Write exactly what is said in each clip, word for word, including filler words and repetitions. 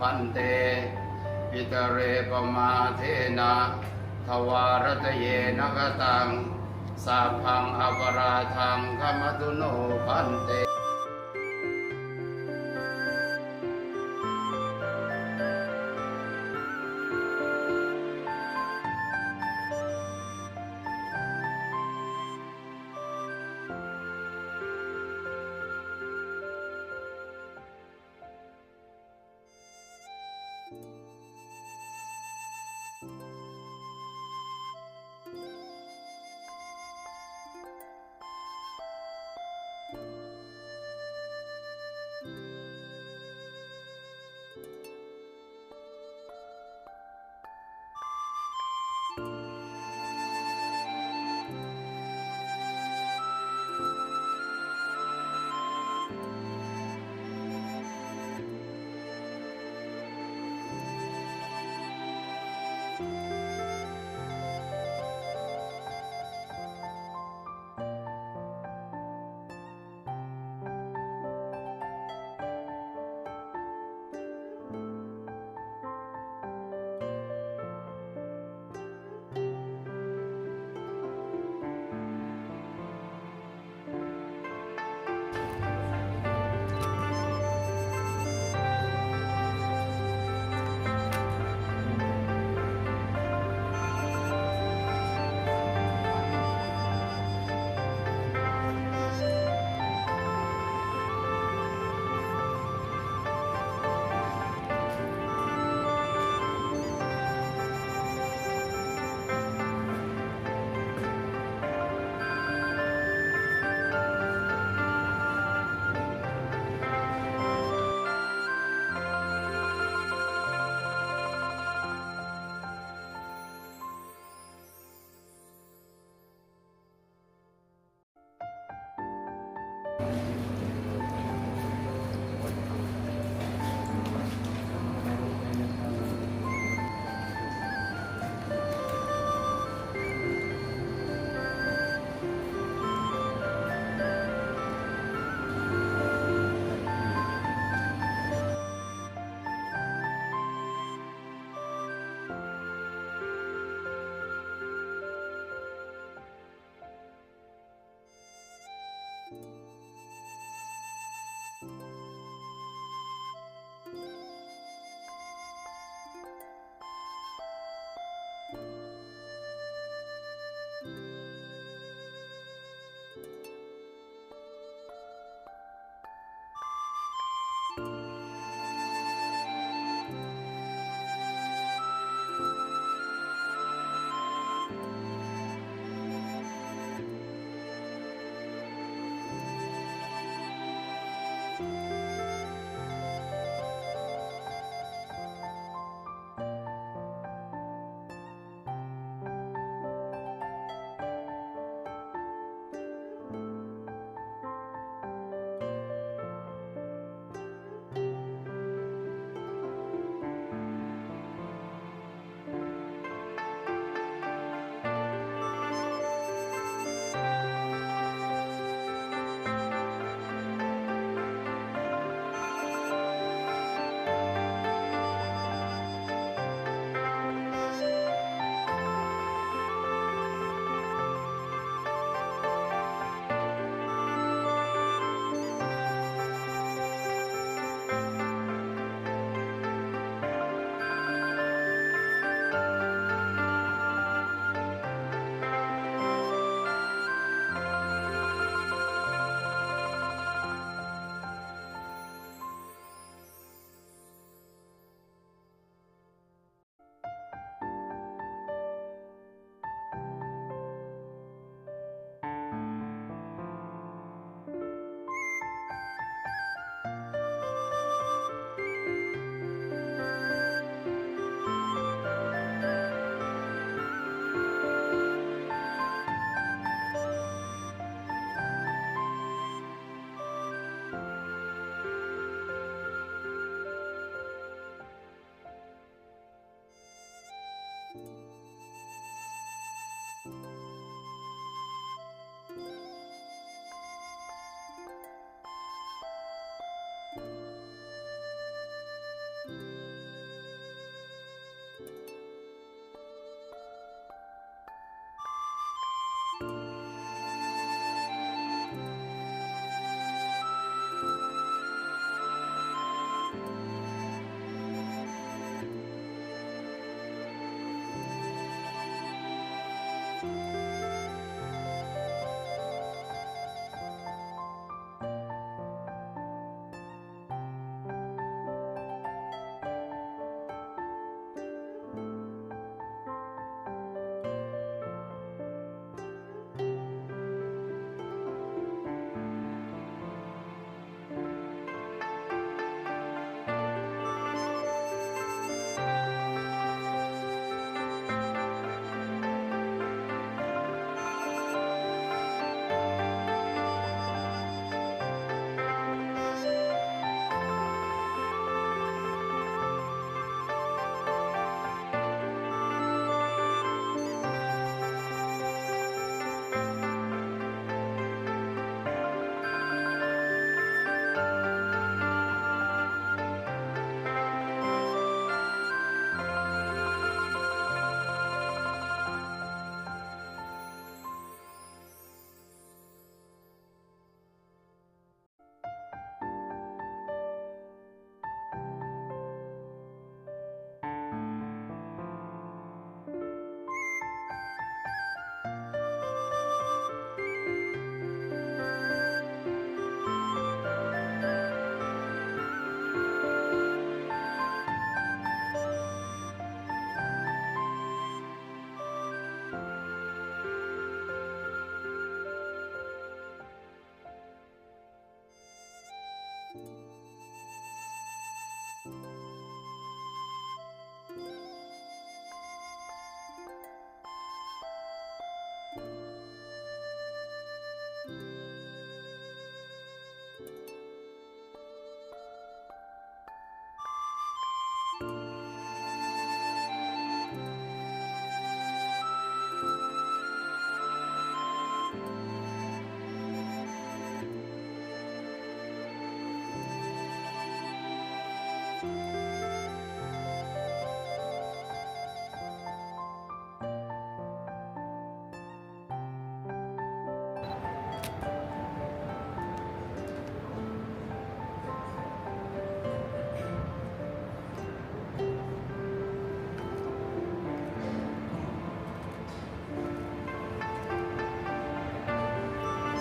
bhante, pitare pamādena dvārattayena kataṃ sabbaṃ aparādhaṃ khamatu no bhante.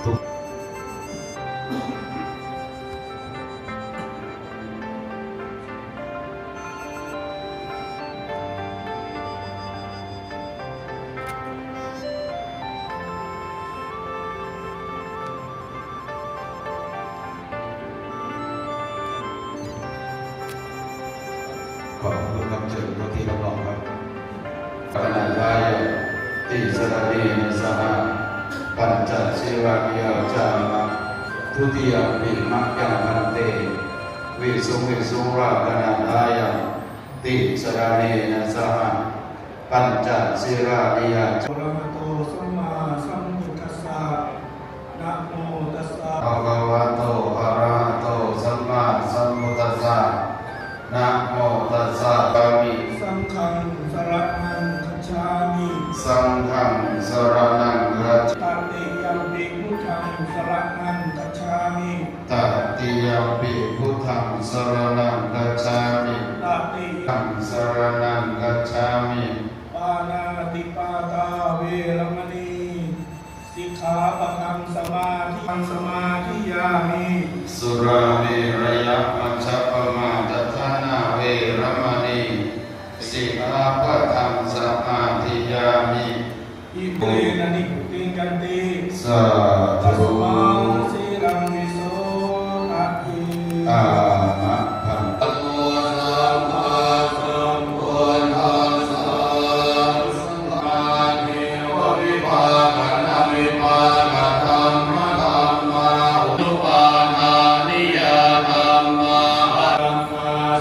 ทุก ขอบคุณครับ เชิญพระที่รับรองครับ Gaṇatthāya tisaraṇena saha pañca sīlāni yācāma. Dutiyampi mayhaṃ bhante visuṃ visuṃ vā gaṇatthāya tisaraṇena saha pañca sīlāni yācāma. Arahato sammāsambuddhassa. Namo tassa bhagavato arahato sammāsambuddhassa. Namo tassa. Gacchāmi. Saṅghaṃ saraṇaṃ gacchāmi. Saṅghaṃ saraṇaṃ gacchāmi. Tatiyampi buddhaṃ saraṇaṃ gacchāmi. Tatiyampi buddhaṃ saraṇaṃ gacchāmi. Tatiyampi saraṇaṃ gacchāmi. Pāṇātipātā veramaṇī sikkhāpadaṃ samādi- samādiyāmi. Surāmerayamajjapamādaṭṭhānā veramaṇī sikkhāpadaṃ samādiyāmi. Iminā nibbutiṃ yanti. Sādhu. Tasmā sīlaṃ visodhaye. Āma bhante.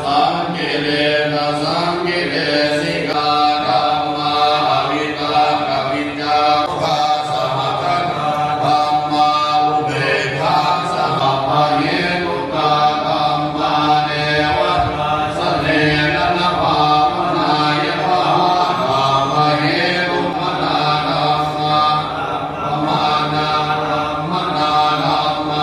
Saṅkiliṭṭhasaṅkilesikā dhammā, avitakkavicārasahagātā dhammā, upekkhāsahagatā. Sabbahetukā dhammā, neva dassanaṃ na bhāvanāya bhāvayuṃ. Sabbahetukampanā dhammā, appamāṇā dhammā,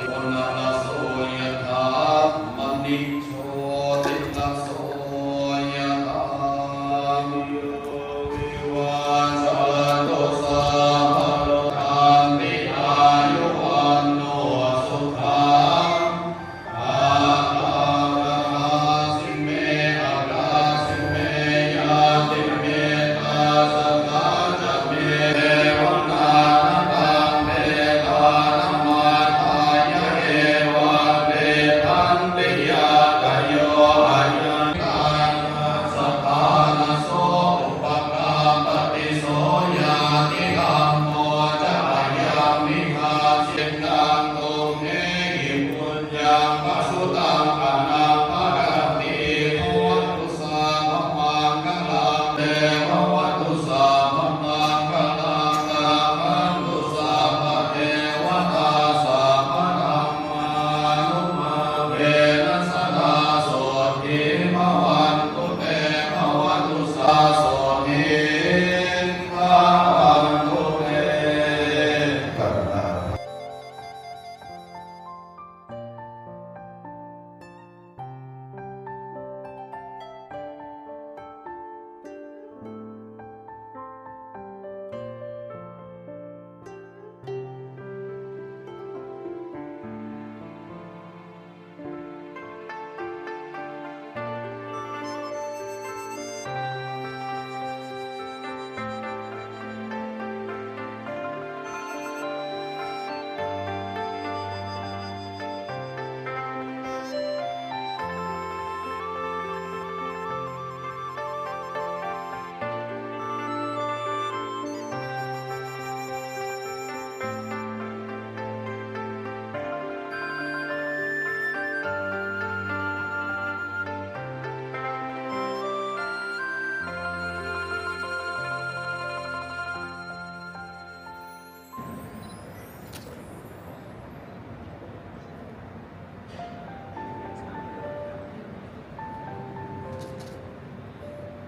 Jotiraso yathā, maṇi jotiraso yathā. Yo vivajjantu sabbarogaṃ, sotthī āyu vaṇṇo sukhaṃ balaṃ. Adāsi me, adāsi me ñātimittā sakhā ca me, devā nātha taṃ petānamatthāya, evaṃ tiṭṭhanti ñā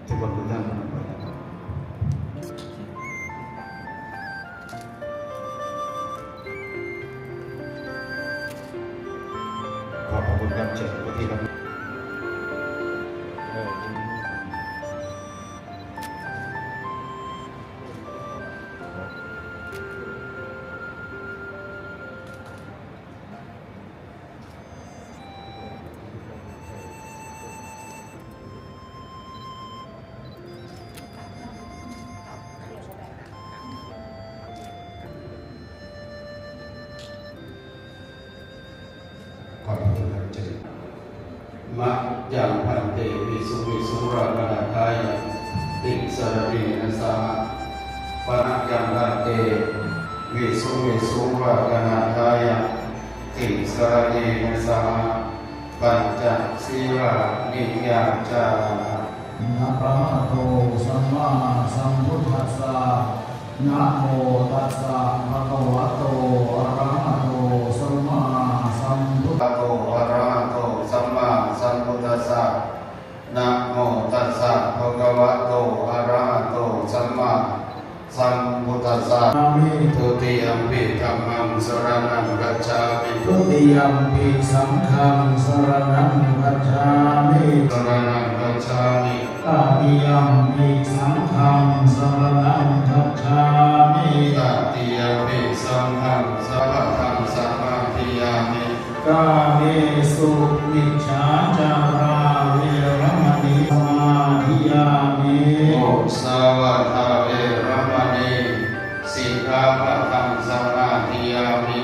ทุกคนทุกท่าน ขอบพระคุณครับ เชิญเจ้าหน้าที่ครับ ขอบคุณครับ เชิญ Mayaṃ bhante visuṃ visuṃ rakkhaṇatthāya tisaraṇena saha. Mayaṃ bhante visuṃ visuṃ rakkhaṇatthāya tisaraṇena saha pañca sīlāni yācāma. Arahato sammāsambuddhassa. Namo tassa bhagavato arahato sammāsambuddhassa. Bhagavato arahato sammāsambuddhassa. Namo tassa bhagavato arahato sammāsambuddhassa. Dutiyampi dhammaṃ saraṇaṃ gacchāmi. Dutiyampi saṅghaṃ saraṇaṃ gacchāmi. Saraṇaṃ gacchāmi. Tatiyampi saṅghaṃ saraṇaṃ gacchāmi. Tatiyampi saṅghaṃ saraṇaṃ gacchāmi. Sabbadhaṃ samādiyāmi. Kāmesu micchācārā veramaṇī samādiyāmi. Musāvādā veramaṇī sikkhāpadaṃ samādiyāmi.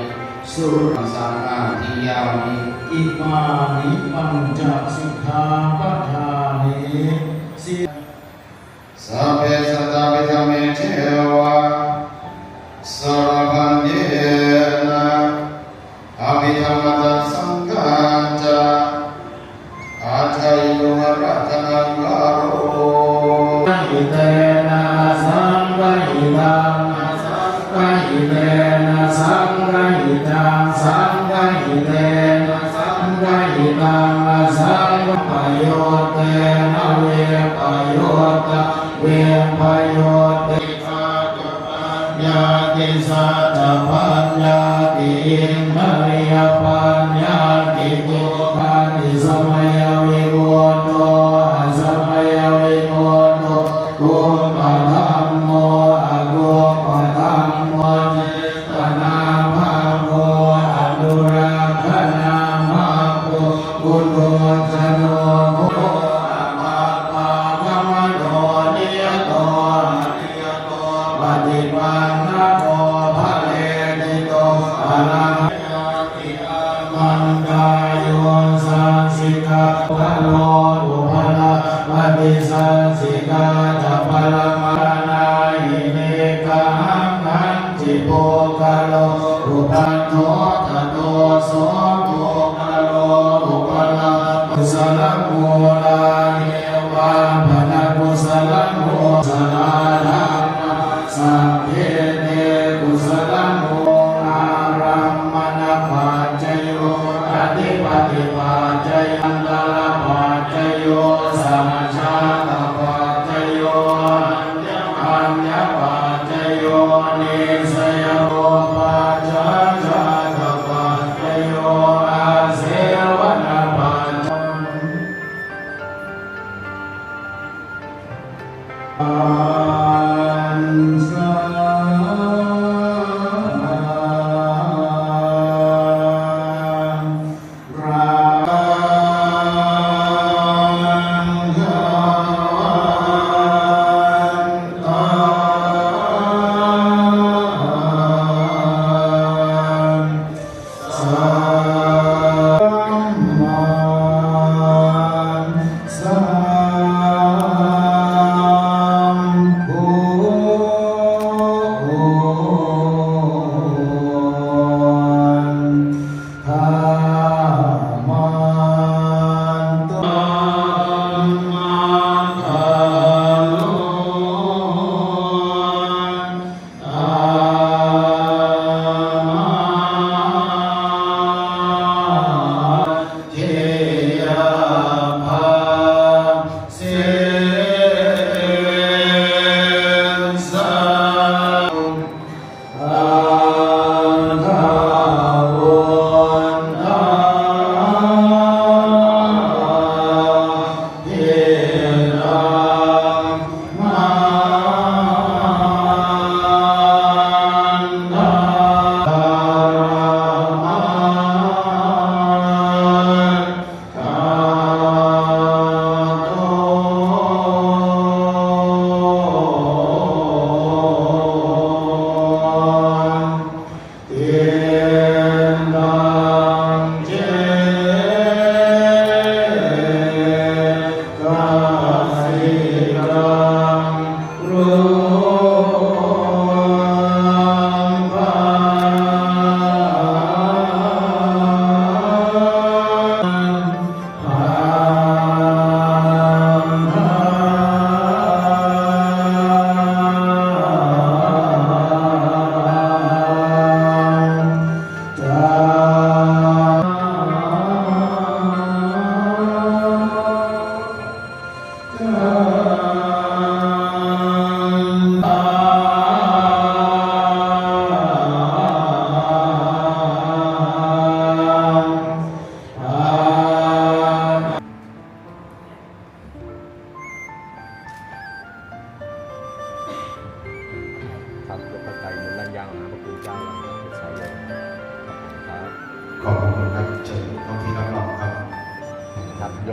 Suramerayamajjapamādaṃ samādiyāmi. Imāni pañca sikkhāpadāni. Si- Sabbe santāpi dhammehi ceva sallabbhaṃ yena abhidhammaṃ taṃ saṅghañca ādareyya ratanaṃ paro. Saṅgahitena asaṅgahitaṃ, asaṅgahitena saṅgahitaṃ, saṅgahitena saṅgahitaṃ asaṅga- payuttena vippayuttaṃ, vippayutte- paññāti, saccapaññāti, indriyapaññāti, kuppāti, samayavimutto, asamayavimutto, kuppadhammo, akuppadhammo, cetanābhabbo, anurakkhanābhabbo, puthujjano, bhāvaggamano, niyato, aniyato, paṭipannako, phaleṭṭhito, arahaṃ. Mantāyo sassikā palo upalabbhati, sassikā ca palamānāhi niggahaṃ hañci puggalo upaṭṭho tato so puggalo upalabbhati. Kusalamūlāni vāpanakusalamū- kusalā dhammā sabbe te kusalamū- ārammaṇapaccayo, adhipatipaccayo, antarapaccayo, sahajātapaccayo, aññamaññapaccayo, nissayarūpapaccayo, pacchājātapaccayo, āsevanapaccayo.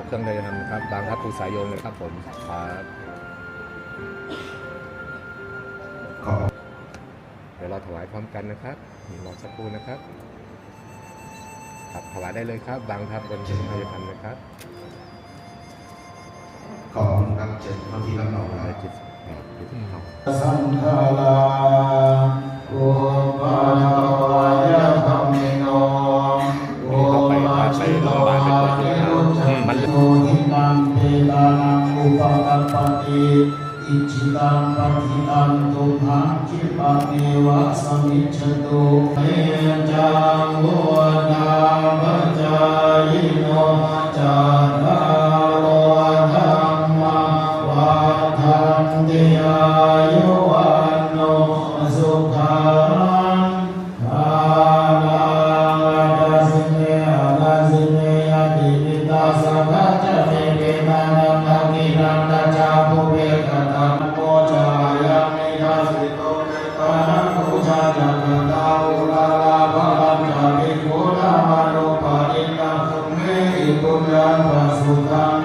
เครื่องไทยธรรมนะครับ บางพลัดภูสายโยมนะครับผม ครับ ขอบ เดี๋ยวเราถวายพร้อมกันนะครับ รอสักครู่นะครับ ครับ ถวายได้เลยครับ บางพลัดบนเครื่องไทยธรรมนะครับ ขอบคุณครับ เชิญเข้าที่รับรองครับ ได้จิต ครับ จิต ครับ Saṅkhārā uppādavayadhammino, นี่เราไป ไป ไปโรงพยาบาลไปตรวจที่ มัน Dutiyampi taṃ upakappati, icchitaṃ patthitaṃ tumhaṃ khippameva samijjhatu. Aniccā vuḍḍhāpacāyino, cattāro dhammā vaḍḍhanti: āyu vaṇṇo sukhaṃ balaṃ. Adāsi me, adāsi me ñātimittā sakhā ca, me piyaṃ dakkhiṇaṃ dajjā pubbe katamaṃ. Namo ca ayaṃ nidassito, petānaṃ pūjā ca katā, uḷārā balañca bhikkhūnamanuppadinnaṃ, tumhehi puññaṃ pasutaṃ